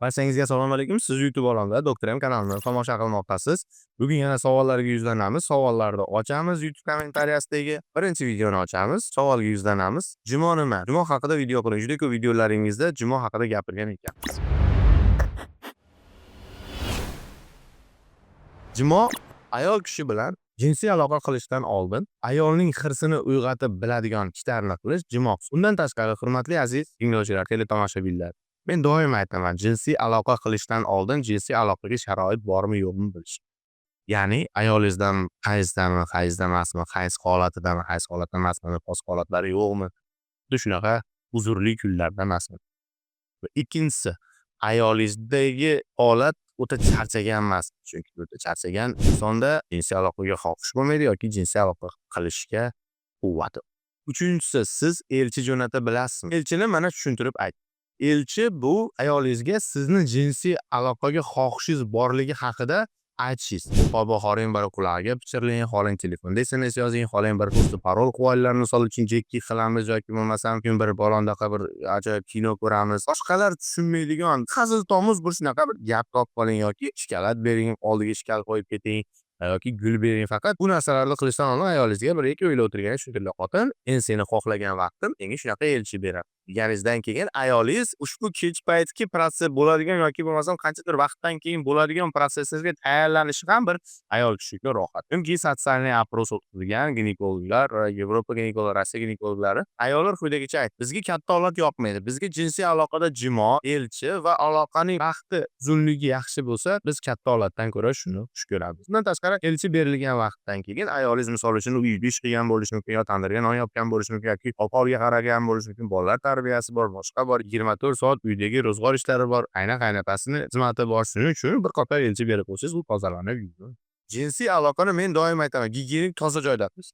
Barchangizga assalomu alaykum. Siz YouTube olamida Doktor M kanalini tomosha qilmoqdasiz. Bugun yana savollarga yuzlanamiz. Savollarni ochamiz YouTube kommentariyasidagi. Birinchi videoni ochamiz. Savolga yuzlanamiz. Jimo nima? Jimo haqida video qiling. Juda ko'p videolaringizda jimo haqida gapirgan ekansiz. Jimo ayol kishi bilan jinsiy aloqa qilishdan oldin ayolning hirsini uyg'otib biladigan ishlarni qilish jimo. Undan tashqari, hurmatli aziz tinglovchilar, teletomoshabinlar, men doim aytaman, jinsiy aloqa qilishdan oldin jinsiy aloqaga sharoit bormi yo'qmi bilish. Ya'ni ayolingizdan qaysidanmi, qaysidan emasmi, qaysi holatidami, qaysi holatda emasmi, nifos holatlari yo'qmi? Xuddi shunaqa uzrli kunlarda emasmi? Va ikkinchisi, ayolingizdagi holat o'ta charchagan emas. Chunki o'ta charchagan insonda jinsiy aloqaga xohish bo'lmaydi yoki jinsiy aloqa qilishga quvvati. Uchinchisi, siz elchi jo'nata bilasizmi? Elchini mana tushuntirib ayt. Elchi bu ayolingizga sizni jinsiy aloqaga xohishingiz borligi haqida aytishingiz. Xohlang bir qulog'iga pichirlang, xohlang telefonda SMS yozing, xohlang bir posta parol qilib olinglar, misol uchun jekki qilamiz yoki bo'lmasam kim bir balondaqa bir ajoyib kino ko'ramiz. Boshqalar tushunmaydigan haziltomuz bir shunaqa bir gap topib oling yoki shokolad bering, oldiga shkal qo'yib keting yoki gul bering. Faqat bu narsalarni qilishdan oldin ayolingizga bir ikki o'ylab o'tirgan shunday xotin, men seni xohlagan vaqtim menga shunaqa elchi beradi deganingizdan keyin ayolingiz ushbu kech paytki protsess bo'ladigan yoki bo'lmasam qanchadir vaqtdan keyin bo'ladigan protsessingizga tayyorlanishi ham bir ayol kishiga rohat. Chunki социальный опрос o'tkazilgan ginekologlar, Yevropa ginekologlari, Rossiya ginekologlari ayollar quyidagicha aytdi: bizga katta holat yoqmaydi. Bizga jinsiy aloqada jimo, elchi va aloqaning vaqti uzunligi yaxshi bo'lsa, biz katta holatdan ko'ra shuni xush ko'ramiz. Bundan tashqari, elchi berilgan vaqtdan keyin ayolingiz misol uchun uyda ish qilgan bo'lishi mumkin, yo tandirga non yopgan bo'lishi mumkin yoki polga qaragan bo'lishi mumkin, bolalar tarbiyasi bor, boshqa bor, 24 soat uydagi ro'zg'or ishlari bor, qayna qaynotasini xizmati bor. Shuning uchun bir qator elchi berib qo'ysangiz, u tozalanib yuradi. Jinsiy aloqani men doim aytaman, gigiyenik toza joyda qilish.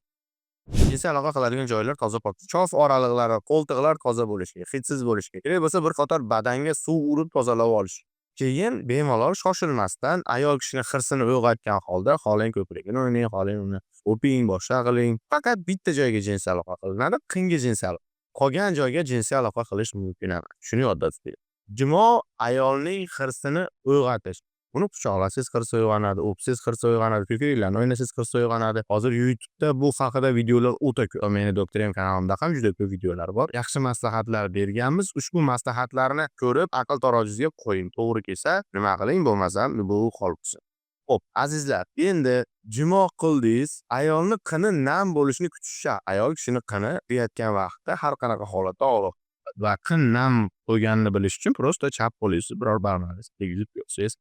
Jinsiy aloqa qiladigan joylar toza pok. Chof oraliqlari, qo'ltiqlar toza bo'lishi kerak, hidsiz bo'lishi kerak. Kerak bo'lsa bir qator badanga suv urib tozalab olish. Keyin bemalol shoshilmasdan ayol kishini hirsini uyg'otgan holda xohlang ko'prigini o'ynang, xohlang uni o'ping, boshqa qiling. Faqat bitta joyga jinsiy aloqa qilinadi, qinga jinsiy aloqa. Qolgan joyga jinsiy aloqa qilish mumkin emas. Shuni yodda tuting. Jimo ayolning hirsini uyg'otish. Uni quchoqlasangiz hirsi uyg'onadi, o'psangiz hirsi uyg'onadi, ko'kraginglarni o'ynasangiz hirsi uyg'onadi. Hozir YouTube'da bu haqida videolar o'ta ko'p. Meni Doktor M kanalimda ham juda ko'p videolar bor. Yaxshi maslahatlar berganmiz. Ushbu maslahatlarni ko'rib, aql tarozingizga qo'ying. To'g'ri kelsa nima qiling, bo'lmasam bu qolsin. Xo'p, azizlar, endi jimo qildingiz, ayolni qini nam bo'lishini kutish shart. Ayol kishini qini kuyayotgan vaqtda har qanaqa holatda og'riq va qin nam qo'yganini bilish uchun просто chap qo'lingizni biror barmog'ingizni tegizib ko'rsangiz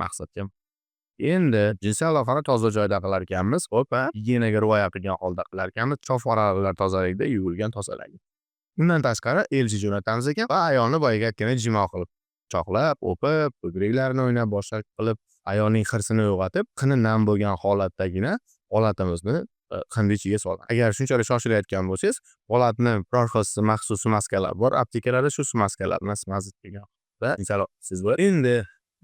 maqsadga. Endi jinsiy aloqani toza joyda qilar ekanmiz, xo'p, gigiyenaga rioya qilgan holda qilar ekanmiz, chof oraliqlar tozalikda yuvilgan, tozalangan. Undan tashqari elchi jo'natamiz ekan va ayolni boyagi aytgandek jimo qilib, quchoqlab, o'pib, ko'kraklarini o'ynab, boshqa qilib, ayolning hirsini uyg'otib, qini nam bo'lgan holatdagina olatimizni qinni ichiga solamiz. Agar shunchalik shoshilayotgan bo'lsangiz, olatni biror xil maxsus smaskalar bor, aptekalarda shu smaskalarni smazat qilgan va siz bo'ladi. Endi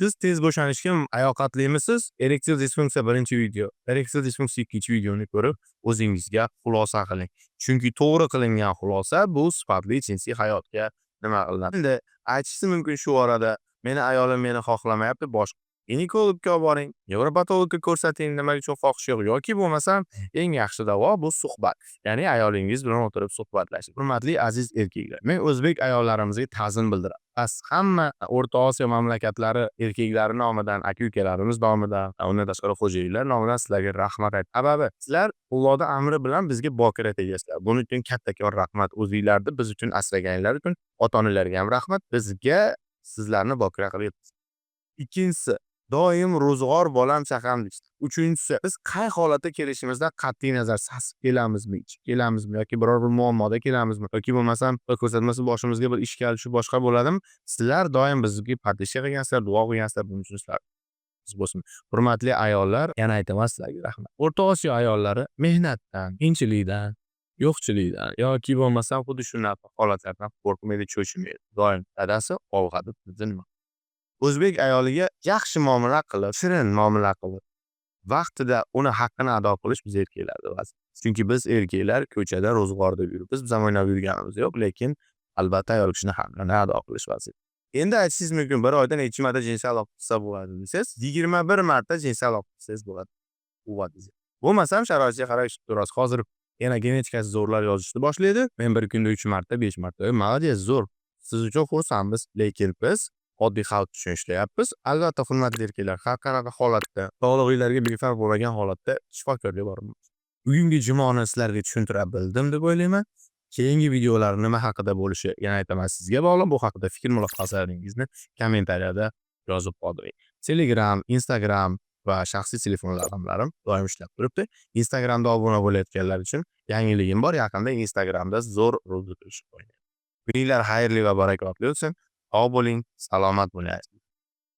siz tez bo'shanishga layoqatlimisiz? Erektil disfunksiya birinchi video, erektil disfunksiya ikkinchi videoni ko'rib o'zingizga xulosa qiling. Chunki to'g'ri qilingan xulosa bu sifatli jinsiy hayotga nima qilinadi. Endi aytishisi mumkin shu orada meni ayolim meni xohlamayapti, boshqa ginekologga olib boring, nevropatologga ko'rsating, nima uchun xohish yo'q yoki bo'lmasam eng yaxshi davo bu suhbat. Ya'ni ayolingiz bilan o'tirib suhbatlashing. Hurmatli aziz erkaklar, men o'zbek ayollarimizga ta'zim bildiraman. Bas hamma O'rta Osiyo mamlakatlari erkaklari nomidan, aka-ukalarimiz nomidan, undan tashqari xo'jayinlar nomidan sizlarga rahmat aytaman. Sababi sizlar Allohning amri bilan bizga bokira tegasizlar. Buning uchun kattakon rahmat o'zinglarni biz uchun asraganinglar uchun, ota-onalarga ham rahmat. Bizga sizlarni bokira qilib. Ikkinchisi, doim ro'zg'or bolam chaqam deyishdi. Uchinchisi, biz qay holatda kelishimizdan qat'iy nazar sasib kelamizmi, ichib kelamizmi yoki biror bir muammoda kelamizmi yoki bo'lmasam xudo ko'rsatmasin boshimizga bir ish kelib tushib boshqa bo'ladimi? Sizlar doim bizga поддержка qilgansizlar, duo qilgansizlar, buning uchun sizlar bo'lsin. Hurmatli ayollar, yana aytaman sizlarga rahmat. O'rta Osiyo ayollari mehnatdan, qiyinchilikdan, yo'qchilikdan yoki bo'lmasam xuddi shunaqa holatlardan qo'rqmaydi, cho'chimaydi. Doim dadasi olg'a deb bizni nima. O'zbek ayoliga yaxshi muomala qilib, shirin muomala qilib, vaqtida uni haqqini ado qilish biz erkaklarning vazifasi. Chunki biz erkaklar ko'chada ro'zg'orda yuribmiz, biz ham o'ynab yurganimiz yo'q, lekin albatta ayol kishini haqqini ado qilish vazifa. Endi aytishingiz mumkin, bir oyda necha marta jinsiy aloqa qilsa bo'ladi desangiz, 21 marta jinsiy aloqa qilsangiz bo'ladi. Quvvat. Bo'lmasam sharoitga qarab ichib turasiz. Hozir yana genetikasi zo'rlar yozishni boshlaydi. Men bir kunda 3 marta, 5 marta. Молодец, zo'r. Siz uchun xursandmiz, lekin biz oddiy xalq uchun ishlayapmiz. Albatta, hurmatli erkaklar, har qanaqa holatda, sog'lig'inglarga befarq bo'lmagan holatda shifokorga boring. Bugungi jimoni sizlarga tushuntira bildim deb o'ylayman. Keyingi videolar nima haqida bo'lishi, yana aytaman, sizga bog'liq. Bu haqida fikr mulohazalaringizni kommentariyada yozib qoldiring. Telegram, Instagram va shaxsiy telefon raqamlarim doim ishlab turibdi. Instagramda obuna bo'layotganlar uchun yangiligim bor. Yaqinda Instagramda zo'r rubrika ishga qo'ygan. Kuninglar xayrli va barakotli o'tsin. Sog' bo'ling, salomat bo'ling.